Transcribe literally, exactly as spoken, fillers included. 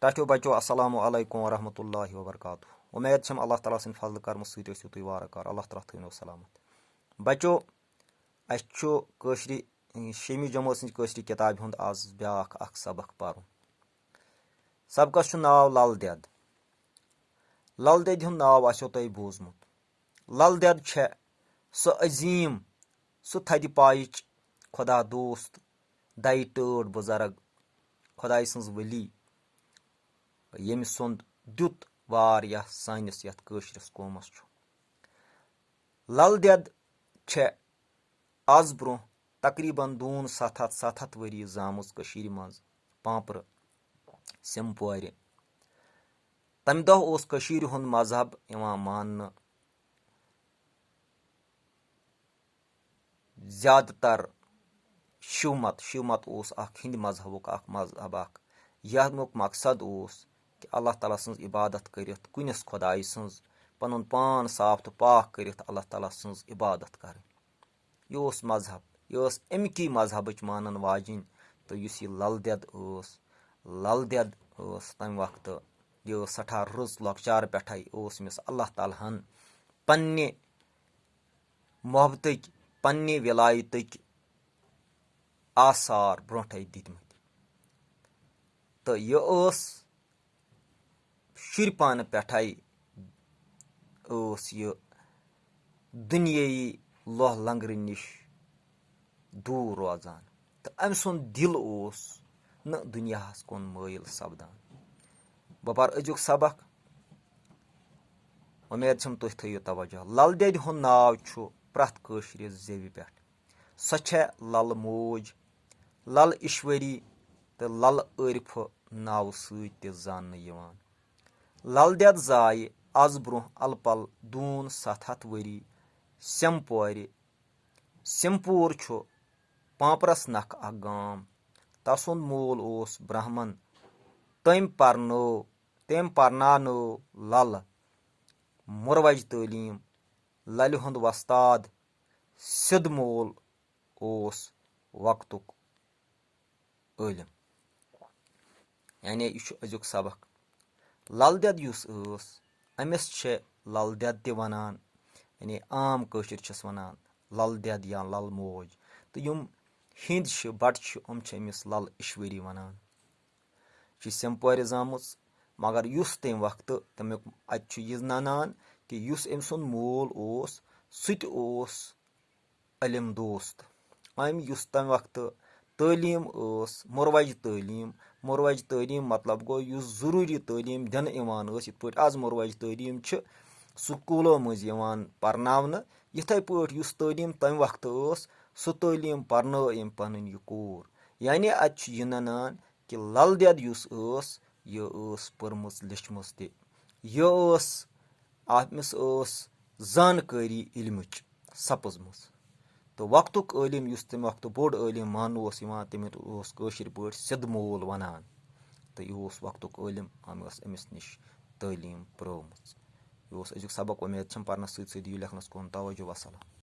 ٹاٹھیو بچو، السلام علیکم ورحمۃ اللہ وبرکاتہ۔ وۄمید چھم اللہ تعالیٰ سٕنٛدِ فضلہٕ کرمہٕ سۭتۍ ٲسِو تُہۍ وارٕ کارٕ۔ اللہ تعالیٰ تھٲینو سلامت۔ بچو، اَسہِ چھُ کٲشرِ، شیٚمہِ جمٲژ سٕنٛزِ کٲشرِ کِتابہِ ہُنٛد آز بیٛاکھ اکھ سبق پرُن۔ سبقس چھُ ناو لل دٮ۪د۔ لل دٮ۪دِ ہُنٛد ناو آسیو تۄہہِ بوٗزمُت۔ لل دٮ۪د چھےٚ سۄ عظیٖم، سُہ تھدِ پایِچ خۄدا دوست، دَیہِ ٹٲٹھ بُزرگ، خۄداے سٕنٛز ؤلی، ییٚمہِ سُنٛد دیُت واریاہ سٲنِس یَتھ کٲشرِس قومَس چھُ۔ لل دٮ۪د چھےٚ آز برٛونٛہہ تقریباً دوٗن ستھ ہتھ، ستھ ہتھ ؤری زامٕژ کٔشیٖرِ منٛز، پانٛپرٕ، سِمپورِ۔ تَمہِ دۄہ اوس کٔشیٖرِ ہُنٛد مذہب یِوان ماننہٕ زیادٕ تر شِو مت۔ شِو مت اوس اکھ ہیٚنٛدۍ مذہبُک اکھ مذہب اکھ، ییٚمیُک مقصد اوس کہِ اللہ تعالیٰ سٕنٛز عبادت کٔرِتھ، کُنِس خۄدایہِ سٕنٛز، پنُن پان صاف تہٕ پاک کٔرِتھ اللہ تعالیٰ سٕنٛز عبادت کرٕنۍ۔ یہِ اوس مذہب، یہِ ٲس اَمکی مذہبٕچ مانن واجِنۍ۔ تہٕ یُس یہِ لل دٮ۪د ٲس، لل دٮ۪د ٲس تَمہِ وقتہٕ، یہِ ٲس سٮ۪ٹھاہ رٕژ۔ لۄکچارٕ پٮ۪ٹھَے اوس أمِس اللہ تعالیٰ ہن پننہِ محبتٕکۍ، پننہِ ولایتٕکۍ آثار برونٛٹھَے دِتمٕتۍ۔ تہٕ یہِ ٲس شُرۍ پانہٕ پٮ۪ٹھَے ٲس یہِ دُنیٲیی لوہ لنگرٕ نِش دوٗر روزان، تہٕ أمۍ سُنٛد دِل اوس نہٕ دُنیاہَس کُن مٲیِل سپدان۔ بہٕ پَرٕ أزیُک سبق، اُمید چھم تُہۍ تھٲیِو توجہ۔ لل دٮ۪دِ ہُنٛد ناو چھُ پرٛٮ۪تھ کٲشرِس زیوِ پٮ۪ٹھ۔ سۄ چھےٚ لل موج، لل ایشوری تہٕ لل عٲرفہٕ ناوٕ سۭتۍ تہِ زاننہٕ یِوان۔ لل دٮ۪د زایہِ از برونٛہہ الہٕ پلہٕ دوٗن ستھ ہتھ ؤری سِمپورِ۔ سِمپوٗر چھُ پانٛپرس نکھٕ اکھ گام۔ تسُنٛد مول اوس برہمن۔ تٔمۍ پرنٲو، تٔمۍ پرناونٲو لل مُروج تعلیٖم۔ للہِ ہُنٛد وۄستاد سِدھ مول اوس وقتُک عٲلِم۔ یعنی یہِ چھُ أزیُک سبق۔ لل دٮ۪د یُس ٲس، أمِس چھِ لل دٮ۪د تہِ وَنان، یعنی عام کٲشِر چھِس وَنان لل دٮ۪د یا لل موج۔ تہٕ یِم ہیٚنٛدۍ چھِ، بَٹہٕ چھِ، یِم چھِ أمِس لل ایشوری وَنان۔ چھِ سِمپورِ زامٕژ، مگر یُس تَمہِ وقتہٕ تَمیُک اَتہِ چھُ یہِ نَنان کہِ یُس أمۍ سُنٛد مول اوس، سُہ تہِ اوس علم دوست۔ أمۍ یُس تَمہِ وقتہٕ تعلیٖم ٲس، مُروج تعلیٖم، مُروج تعلیٖم مطلب گوٚو یُس ضروٗری تعلیٖم دِنہٕ یِوان ٲس، یِتھ پٲٹھۍ آز مُروج تعلیٖم چھِ سکوٗلو مٔنٛزۍ یِوان پرناونہٕ، یِتھَے پٲٹھۍ یُس تعلیٖم تَمہِ وقتہٕ ٲس، سُہ تعلیٖم پرنٲو أمۍ پنٕنۍ یہِ کوٗر۔ یعنی اَتہِ چھُ یہِ نَنان کہِ لل دٮ۪د یُس ٲس، یہِ ٲس پٔرمٕژ لیٚچھمٕژ تہِ۔ یہِ ٲس، أمِس ٲس زانکٲری علمٕچ سپٕزمٕژ۔ تہٕ وقتُک عٲلِم، یُس تَمہِ وقتہٕ بوٚڑ عٲلِم ماننہٕ اوس یِوان، تٔمِس اوس کٲشِر پٲٹھۍ سِدھ مول وَنان۔ تہٕ یہِ اوس وقتُک عٲلِم، أمۍ ٲس أمِس نِش تعلیٖم پرٛٲومٕژ۔ یہِ اوس أزیُک سبق۔ اُمید چھم پرنس سۭتۍ سۭتۍ دِیِو لیکھنس کُن توجہ۔ وسلام۔